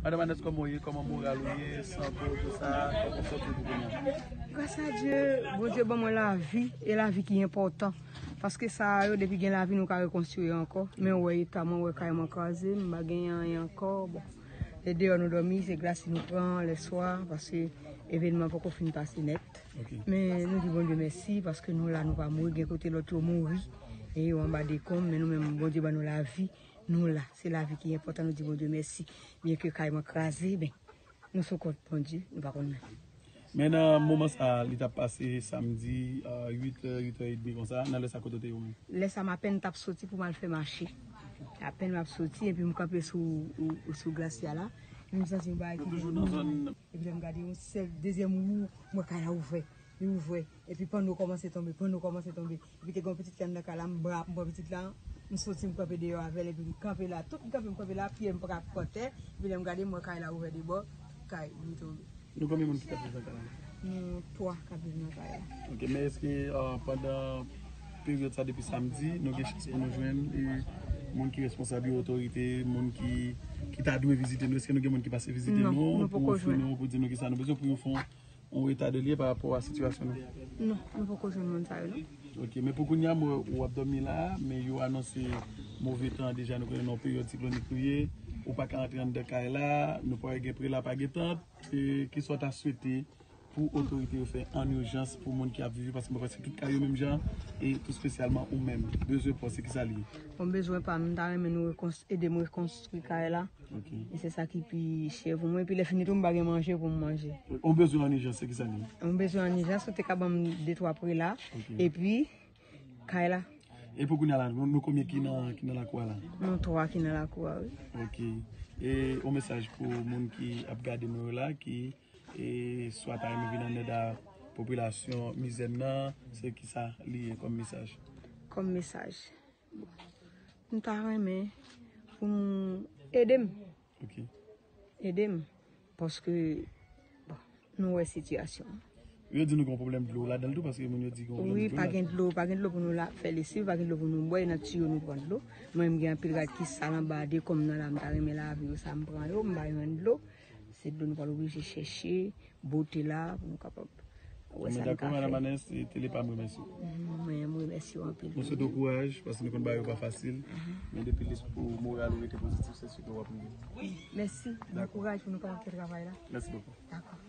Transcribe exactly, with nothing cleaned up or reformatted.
Madanm Anès, kòman w ye? Kòman moral ou ye? Sante w, tout sa? Kòman w soti pou kounye a? Gras a Dye, Bondye ban mwen lavi, e lavi ki enpòtan. Paske sa a yo, depi gen lavi, nou ka rekonstwi ankò. Men w wè eta mwen, w wè kay mwen kraze, m pa gen anyen ankò. Bon, e deyò nou dòmi, se glasi nou pran lèswa, paske evènman poko fin pase nèt. Men nou di Bondye mèsi, paske nou la, nou pa mouri, gen kote lòt yo mouri, e yo anba dekonm, men nou menm, Bondye ban nou lavi. Nou la, se lavi ki enpòtan, nou di Bondye mèsi. Byenke kay mwen kraze, men nou sou kont Bondye, nou pa konn nan. Men nan moman sa a, li t ap pase samdi, a uit è, uit è edmi konsa, nan lè sa kote w te ye ou menm? Lè sa m apèn t ap soti pou m al fè mache. Apèn m ap soti, epi m kanpe sou, ou- sou glasya la. Epi m santi yon bagay ki gen. Epi lè m gade yon sèl, dezyèm wou, m wè kay la ouvè. Li ouvè. Epi panno kòmanse tonbe, panno kòmanse tonbe. Epi te gen yon pitit ki anndan kay la, m bra-, m pran pitit la, m soti, m kanpe deyò avè l, epi m kanpe la. Tout m kanpe, m kanpe la, pye m pa ka pran tè. Epi lè m gade, m wè kay la ouvè de bò, tout kay li tonbe. Nou konbyen moun ki t ap viv nan kay la? Nou twa k ap viv nan kay la. Ok, men èske, euh, pandan peryòd sa depi samdi, nou gen chans pou nou jwenn, e, moun ki responsab yo, otorite, moun ki, ki ta dwe vizite nou? Èske nou gen moun ki pase vizite nou pou ofri nou, pou di nou kisa nou bezwen, pou yo fè yon yon eta de lye pa rapò a sitiyasyon nou? Non, nou poko jwenn moun sa yo, non. Ok, men pou kounye a, mwen, w ap dòmi la, men yo anonse move tan deja, nou konnen nan yon peryòd siklonik nou ye, ou pa ka antre anndan kay la, nou pa gen prela, pa gen tant, e kisa w ta swete pou otorite yo fè an ijans pou moun ki ap viv yo, paske mwen panse tout kay yo menm jan, e tou espesyalman ou menm, bezwen pa w, se kisa l ye? Bon, bezwen pa m, m ta renmen nou rekons-, ede m rekonstwi kay la. Ok. E se sa ki pi chè pou mwen. Epi lè fini tou, m pa gen manje pou m manje. Yon bezwen an ijans, se kisa li ye? Yon bezwen an ijans, ou te ka ban m de twa prela. Ok. Epi, kay la. E pou kounye a la, nou, nou konbyen ki nan, ki nan lakou a la? Nou twa ki nan lakou a, wi. Ok. E yon mesaj pou moun ki ap gade nou yo la, ki, e, swa ta renmen vin an èd a popilasyon Mizèn nan, se kisa li ye kòm mesaj? Kòm mesaj. Bon, m ta renmen pou nou ede m. Ok. Ede m. Paske, bon, nou wè sitiyasyon an. Yo di nou gen yon pwoblèm dlo ladan l tou, paske moun yo di gen yon pwoblèm dlo ladan l. Wi, pa gen dlo, pa gen dlo pou nou la, fè lesiv, pa gen dlo pou nou bwè, e nan tiyo nou pran dlo. Mwen menm gen anpil rad ki sal anba dekonm nan la, m ta renmen lave yo, sa m pran yo, m pa jwenn dlo. Se dlo nou pral oblije chèche, bwote la, pou nou kapab wè sa n ka fè. Dakò, Madanm Anès, e, Tele pa m remèsye w. Mwen, mwen remèsye w anpil. Nou swete w kouraj, paske nou konn bagay yo pa fasil. Men depi lespri moral ou rete pozitif, se si ke w ap rive. Mèsi. Bon kouraj pou nou kapab fè travay la. Mèsi bokou. Dakò.